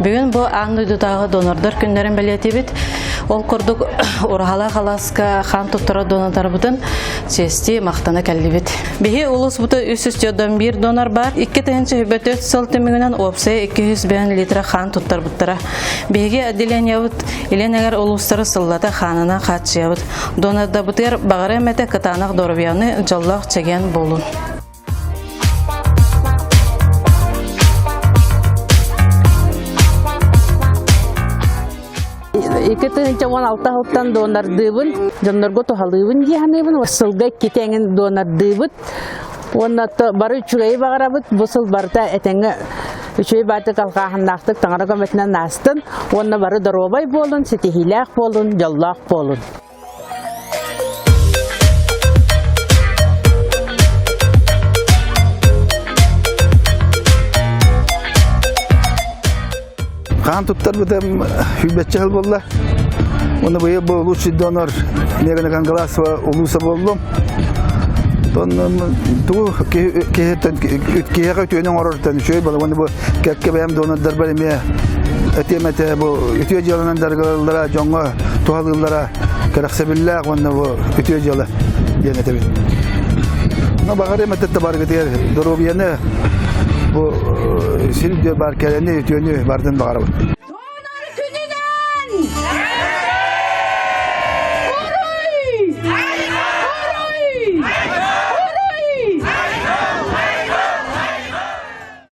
Бүгүн бу аан дойдутааҕы донордар күннэрин бэлиэтиибит. Ол курдук Ураһалаах алааска хаан туттара донордарбытын чиэстии махтана кэллибит. Биһи улуусбута 341 донор бар. 2024 сыл түмүгүнэн уопсайа 205 литра хаан туттарбыттара. Биһиги отделениебыт Илин эҥэр улуустары сыллата хаанынан хааччыйабыт. Донордабытыгар баҕара эмэтэ кытаанах доруобуйаны дьоллоох чэгиэн буолун. 2016 сылтан донордыыбын, дьоннорго туһалыыбын дии саныыбын. Сылга иккитэ эҥин донордыыбыт. Уонна бары үчүгэйи баҕарабыт. Бу сыл барыта этэҥҥэ үчүгэй баатык алҕааһыннаахтык таҥара көмөтүнэн аастын. Уонна бары доруобай буолун, ситиһиилээх буолун, дьоллоох буолун. Хаан туттарбытым сүүрбэччэ сыл буолла. Уонна быйыл бу лучший донор Мегана Кангаласова улууса буоллум. Тугу киһиттэн киһиэхэ үтүөнү оҥорортон үчүгэй буолла. Уонна бу кэккэ бэйэм донордарбар эмиэ этиэм этэ бу үтүө дьыаланан дьарыгыраллара дьоҥҥо туһалыыллара кэрэхсэбиллээх уонна бу үтүө дьыала диэн этэбин. Но баҕарыам этэ барыгытыгар доруобуйаны бу сир баар кэлэни үтүөнү бардын баҕарабын.